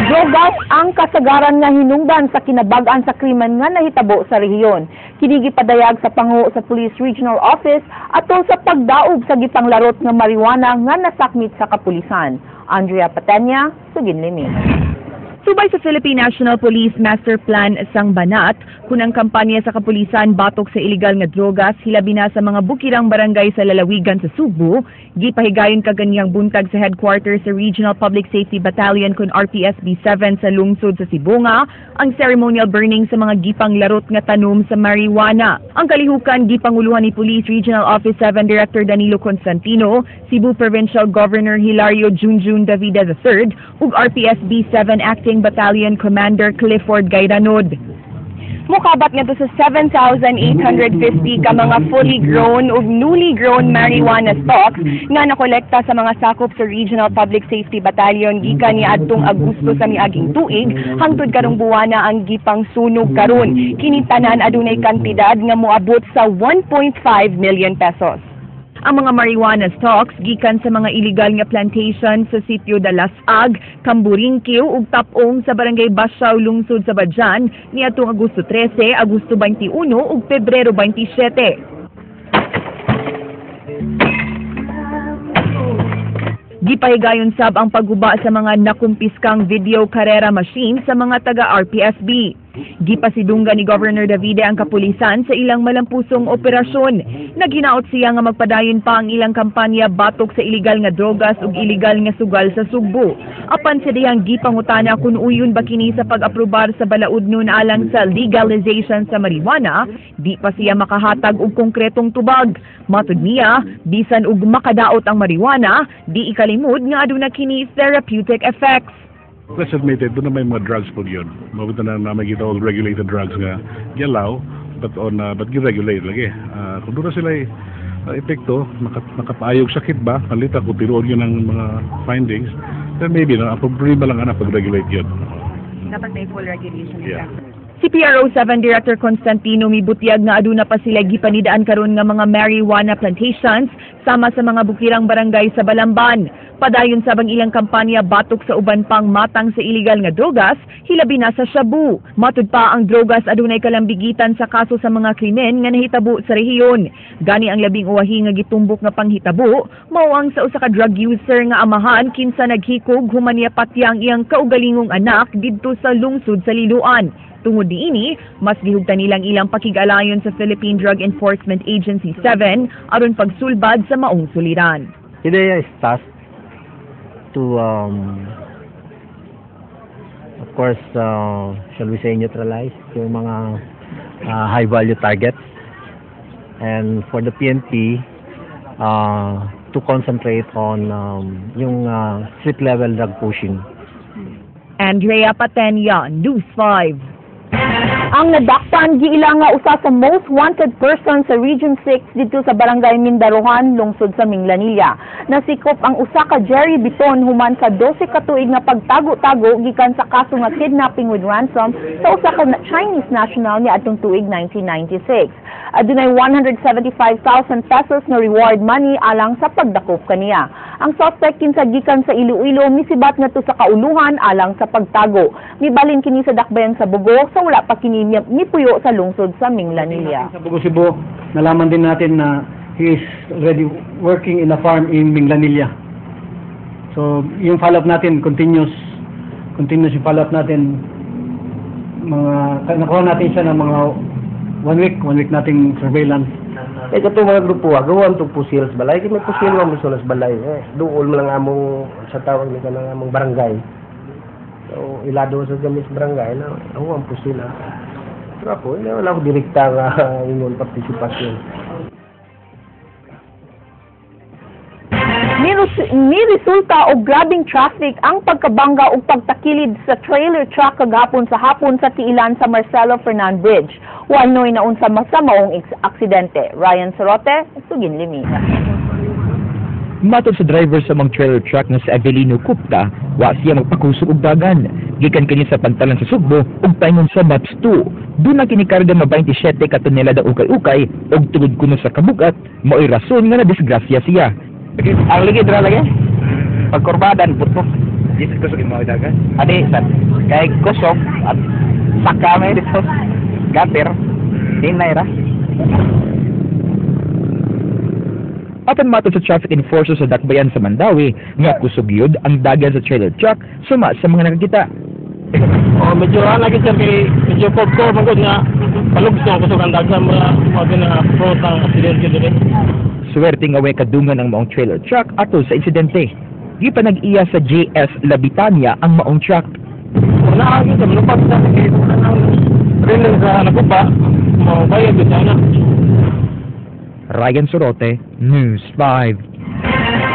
Drogas ang kasagaran nga hinungdan sa kinabag-an sa krimen nga nahitabo sa rehiyon. Kini gipadayag sa pangu sa Police Regional Office atol sa pagdaog sa gipanglarot nga marijuana nga nasakmit sa kapulisan. Andrea Patenya, Sugin Limi. Subay sa Philippine National Police Master Plan sang Banat, kun ang kampanya sa kapulisan batok sa iligal nga drogas hilabi na sa mga bukirang barangay sa lalawigan sa Sugbo, gipahigayon kaganyang buntag sa headquarters sa Regional Public Safety Battalion kun RPSB 7 sa lungsod sa Sibonga ang ceremonial burning sa mga gipang larot nga tanom sa marijuana. Ang kalihukan gipanguluhan ni Police Regional Office 7 Director Danilo Constantino, Cebu Provincial Governor Hilario Junjun Davida III ug RPSB 7 Acting Battalion Commander Clifford Gairanod. Mukabat ngadto sa 7,850 ka mga fully grown ug newly grown marijuana stalks nga nakolekta sa mga sakop sa Regional Public Safety Battalion gikan niadtong Agosto sa miaging tuig hangtod karong buwana ang gipang sunog karon. Kini tanan adunay kantidad nga moabot sa 1.5 million pesos. Ang mga marijuana stalks gikan sa mga illegal nga plantation sa sitio Dalasag, Kamburingkiw ug Tapong sa barangay Basyaw, lungsod sa Badjan niadtong Agosto 13, Agosto 21 ug Pebrero 27. Gipahigayon sab ang pagguba sa mga nakumpiskang video karera machine sa mga taga-RPSB. Gipasidunggan ni Governor Davide ang kapulisan sa ilang malampusong operasyon. Naghinaot siya nga magpadayon pa ang ilang kampanya batok sa iligal nga drogas ug iligal nga sugal sa Sugbo. Apan sa dihang gipangutana kung uyon ba kini sa pag-aprobar sa balaod nun alang sa legalization sa marijuana, di pa siya makahatag og konkretong tubag. Matud niya, bisan og makadaot ang marijuana, di ikalimod nga aduna kini therapeutic effects. Let's admit it, doon na may mga drugs po yun. Mabita na namin kita all regulated drugs nga giallow, but gi-regulate lagi. Kung doon na sila epekto, makapaayog sakit ba, palita kung tinuod yun ang mga findings, then maybe, no, ang problema lang ana pag-regulate yun. Dapat may full regulation. Yeah. Si PRO 7 Director Constantino mibutyag nga aduna pa sila gipanidaan karon nga mga marijuana plantations sama sa mga bukirang barangay sa Balamban. Padayon sabang ilang kampanya batok sa uban pang matang sa iligal nga drogas, hilabi na sa shabu. Matud pa ang drogas adunay kalambigitan sa kaso sa mga krimen nga nahitabo sa rehiyon. Gani ang labing uwahi nga gitumbok nga panghitabo mao ang sa usa ka drug user nga amahan kinsa naghikog human niya patya ang iyang kaugalingong anak didto sa lungsod sa Liloan. Tungod niini, mas gihugtan nilang ilang pakig-alayon sa Philippine Drug Enforcement Agency 7 aron pagsulbad sa maong suliran. PDEA is tasked to, of course, shall we say, neutralize yung mga high value targets. And for the PNP, to concentrate on yung street level drug pushing. Andrea Patenya, News 5. Ang nadakpan giila nga usa sa most wanted person sa Region 6 didto sa Barangay Mindarohan, lungsod sa Minglanilla. Nasikop ang usa ka Jerry Biton human sa 12 ka tuig nga pagtago-tago gikan sa kaso nga kidnapping with ransom sa usa ka Chinese national niadtong tuig 1996. Adunay 175,000 pesos nga reward money alang sa pagdakop kaniya. Ang suspect kinsa gikan sa Iloilo misibat ngadto sa kauluhan alang sa pagtago. Mibalin kini sa dakbayan sa Bogo sa wala pa kini mipuyo sa lungsod sa Minglanilla. Sa Bogo Cebu, nalaman din natin na he is already working in a farm in Minglanilla. So, yung follow-up natin, continuous yung follow-up natin. Nakuha natin siya ng mga one week nating surveillance. Eh, kato mga grupo, gawan to pusil sa balay. Kaya may pusil mo sa balay. Eh, duol mo lang among, sa tawag nila ng among barangay. So, ilado sa gamis barangay na, ako ang pusil ah. Pero ako, hindi, wala ako direkta nga ingon partisipasyon. Ni resulta og grabing traffic ang pagkabangga og pagtakilid sa trailer truck kagahapon sa hapon sa tiilan sa Marcelo Fernan Bridge. Wanoy naunsa sa maong aksidente. Ryan Sorote, Sugin Limi. Matod sa driver sa mga trailer truck nga si Avelino Kupta, wa siya magpakusog og dagan. Gikan kini sa pagtalan sa Sugbo ug paingon sa MAPS 2. Doon na kinikarga nga 27 ka tonelada ukay-ukay ug tungod kuno sa kabugat, mao'y rason nga nadisgrasya siya. Ang ligid ra lagi? Pagkurbadan buto. Di sa kusog imo dagan. Adi sad kay kusog at saka may dito. Gater. Hinay ra. Apan matod sa traffic enforcer sa Dakbayan sa Mandaue nga kusog yun ang dagan sa trailer truck suma sa mga nakakita. Oh, medyo lagi sir kay medyo kogko man gud nga palugos nga kusog ang dagan mga na prone ang aksidente dire. Swerte nga way kadungan ang maong trailer truck atol sa insidente. Di pa nag-iya sa JS Labitania ang maong truck. Una agi sa malupat sa kay ang trailer sa naguba, mo bayad gud na. Ryan Sorote, News 5.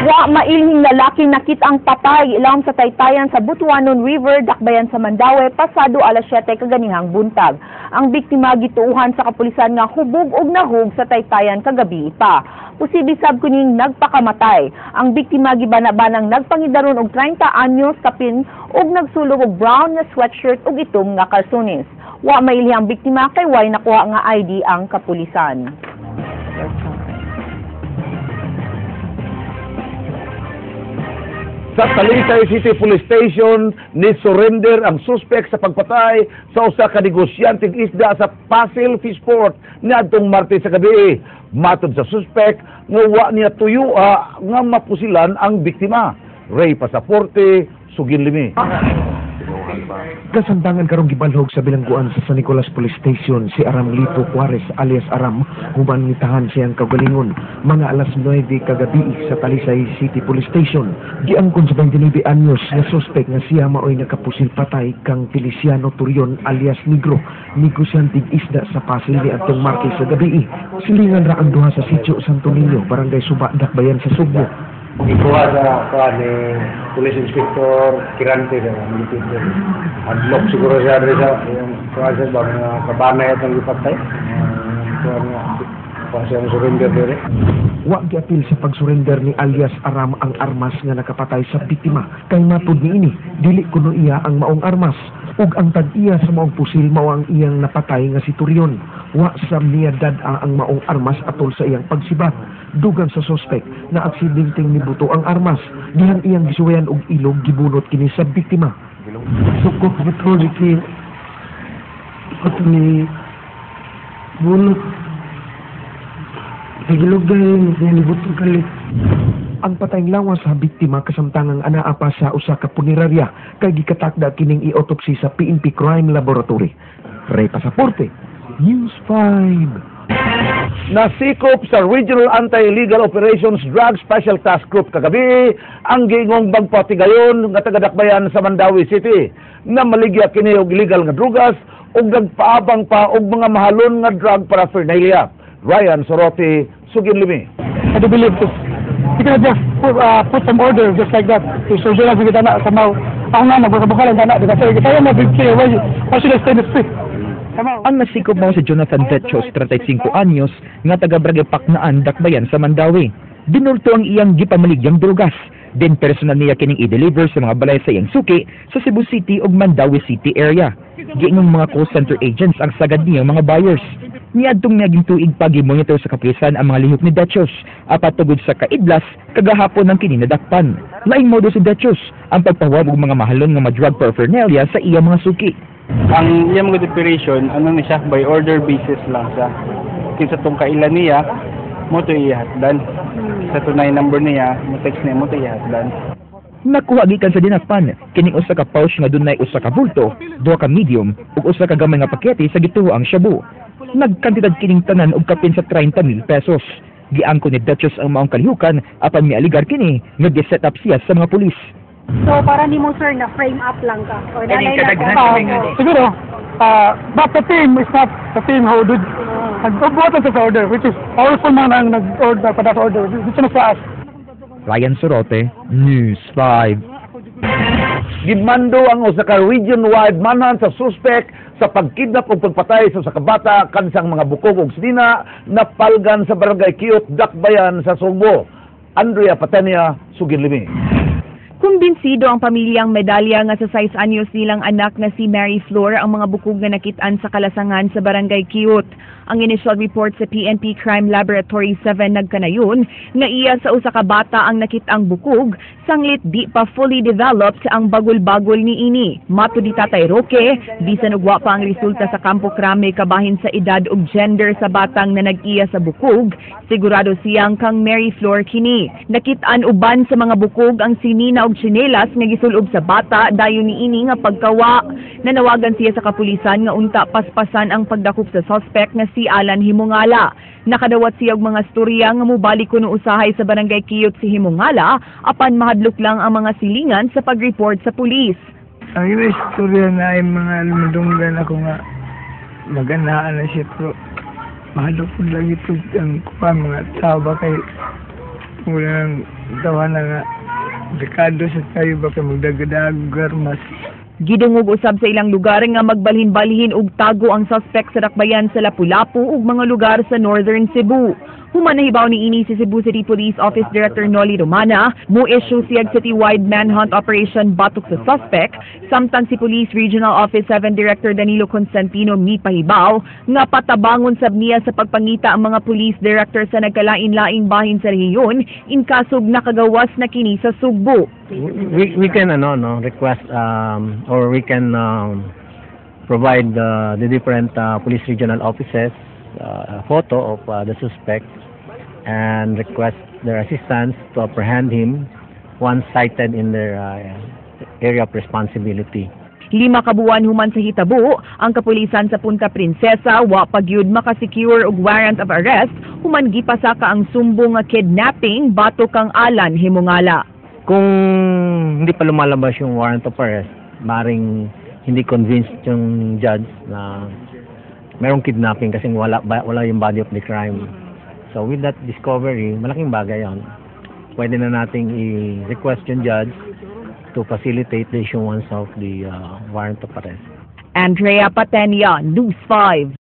Wa mailhing lalaki nakita ang patay ilawom sa taytayan sa Butuanon River, Dakbayan sa Mandaue, pasado alas 7 kaganihang buntag. Ang biktima gituuhan sa kapulisan nga hubog og nahug sa taytayan kagabi pa. Posible sab kuning nagpakamatay. Ang biktima gibana-banang nagpangidaron og 30 anyos kapin og nagsulong og brown nga sweatshirt ug itom nga kalsones. Wa mailhi ang biktima kay way nakuha nga ID ang kapulisan. Sa Talisay City Police Station, ni-surrender ang suspek sa pagpatay sa usa ka negosyanteng isda sa Pasil Fishport niadtong Martes sa gabi. Matod sa suspek, nga wa niya tuyua nga mapusilan ang biktima. Ray Pasaporte, Sugin Limi. Kasamtangan karong gibalhog sa bilangguan sa San Nicolas Police Station si Aramlito Juarez alias Aram human ngitahan siyang kaugalingon mga alas 9 kagabi sa Talisay City Police Station. Giangkon sa 29 anyos nga suspek nga siya maoy nakapusil patay kang Feliciano Turion alias Negro, negosyanteng isda sa Pasil ni adtong Martes sa gabi. Silingan ra ang duha sa Sitio Santo Niño, Barangay Suba, Dakbayan sa Sugbo. Gikuha sa kuha ni Police Inspector Kirante sa military. Adlok siguro siya diri sa yung kuha siya ba mga kabanay at ang gipatay. Kuha niya kuha siya ang surrender diri. Wa giapil sa pagsurrender ni alias Aram ang armas nga nakapatay sa biktima kay matud niini dili kuno iya ang maong armas ug ang tag-iya sa maong pusil mao ang iyang napatay nga si Turion. Wa sa niya dad-a ang maong armas atol sa iyang pagsibat. Dugang sa suspek na aksidenteng nibuto ang armas dihang iyang gisuwayan og ilog gibunot kini sa biktima. Sukok patrol ki ato ni bunot Nagilugay, nilibot kalit. Ang patayng lawas sa biktima kasamtangang anaa pa sa usa ka punerarya kay gikatakda kining i-autopsy sa PNP Crime Laboratory. Ray Pasaporte, News 5. Nasikop sa Regional Anti-Illegal Operations Drug Special Task Group kagabi ang giingong bagpatigayon nga taga-Dakbayan sa Mandaue City na maligya kini og illegal nga drugas ug nagpaabang pa og mga mahalon nga drug paraphernalia. Ryan Sorote, Sugin Limi. I do believe this. You cannot just put some order just like that. To surveillance kita na somehow. Ako nga, nagbuka-buka lang na. Diba? So, kaya mo big player, why should I stay in the street? Somehow. Ang nasikop mao si Jonathan Dechos, 35 anyos, nga taga Barangay Paknaan, Dakbayan sa Mandaue. Binulto ang iyang gipamaligyang drugas. Din personal niya kining i-deliver sa mga balay sa iyang suki sa Cebu City ug Mandaue City area. Giingong mga call center agents ang sagad niyang mga buyers. Niadtong miaging tuig pa gi-monitor sa kapulisan ang mga lihok ni Dechos apat tugod sa kaidlas kagahapon ng kini nadakpan. Laing modo si Dechos ang pagpahuwam og mga mahalon nga mga drug paraphernalia sa iyang mga suki. Ang iyang mga operation ano ni siya by order basis lang siya. Kinsa tong kaila niya mo to ihatdan. Sa tunay number niya, mo text niya mo to ihatdan. Nakuha gikan sa dinakpan kining usa ka pouch nga dunay usa ka bulto, duha ka medium ug usa ka gamay nga pakete sa gituo ang shabu. Nagkantidad kining tanan og kapin sa 30,000 pesos. Giangko ni Dechos ang maong kalihukan apan mialigar kini nga gi-set up siya sa mga pulis. So para nimo sir na frame up lang ka or nanay na Siguro, but the team is not the team who did nag-ubuatan sa order, which is powerful man ang nag-order pa sa order, which is sa us. Ryan Sorote, News 5. Gimando ang usa ka region-wide manhunt sa suspek sa pagkidnap ug pagpatay sa usa ka bata kansang mga bukog ug sinina napalgan sa Barangay Kiot, Dakbayan sa Sugbo. Andrea Patenia, Sugin Limi. Kung Kumbinsido ang pamilyang Medalya nga sa 6 anyos nilang anak na si Mary Flor ang mga bukog nga nakit-an sa kalasangan sa Barangay Kiut. Ang initial report sa PNP Crime Laboratory 7 nagkanayon nga iya sa usa ka bata ang nakit-ang bukog, sanglit di pa fully developed ang bagol-bagol ni ini. Matud ni Tatay Roque, bisan og wa pa ang resulta sa kampo krame kabahin sa edad ug gender sa batang na nag-iya sa bukog, sigurado siyang kang Mary Flor kini. Nakit-an uban sa mga bukog ang sinina og tsinelas nga gisulob sa bata dayon niini nga pagkawa. Nanawagan siya sa kapulisan nga unta paspasan ang pagdakop sa suspect nga si Alan Himongala. Nakadawat siya og mga storya nga mubalik kuno usahay sa Barangay Kiut si Himongala, apan mahadlok lang ang mga silingan sa pag-report sa pulis. Ang ila istorya na ay mga madunggan ako nga maganaan na siya, pero mahadlok po lang ito ang kuan mga tao ba, kay wala nang tawa na nga dekado sa tayo ba kay magdagdag armas. Gidungog usab sa ilang lugar nga magbalhin-balhin og tago ang suspect sa dakbayan sa Lapu-Lapu ug mga lugar sa Northern Cebu. Human nahibaw ni ini si Cebu City Police Office Director Noli Romana, mo-issue siya citywide manhunt operation batok sa suspect, samtang si Police Regional Office 7 Director Danilo Constantino mipahibaw nga patabangon sab niya sa pagpangita ang mga police director sa nagkalain-laing bahin sa rehiyon in kasog nakagawas na kini sa Sugbo. We can ano, no, request or we can provide the different police regional offices a photo of the suspect and request their assistance to apprehend him once sighted in their area of responsibility. 5 ka buwan human sa hitabo, ang kapulisan sa Punta Princesa wa pa gyud makasecure og warrant of arrest human gipasaka ang sumbong nga kidnapping batok kang Alan Himongala. Kung hindi pa lumalabas yung warrant of arrest, maring hindi convinced yung judge na merong kidnapping kasi wala yung body of the crime. So with that discovery, malaking bagay yon. Pwede na nating i-request yung judge to facilitate the issuance of the warrant of arrest. Andrea Patenia, News 5.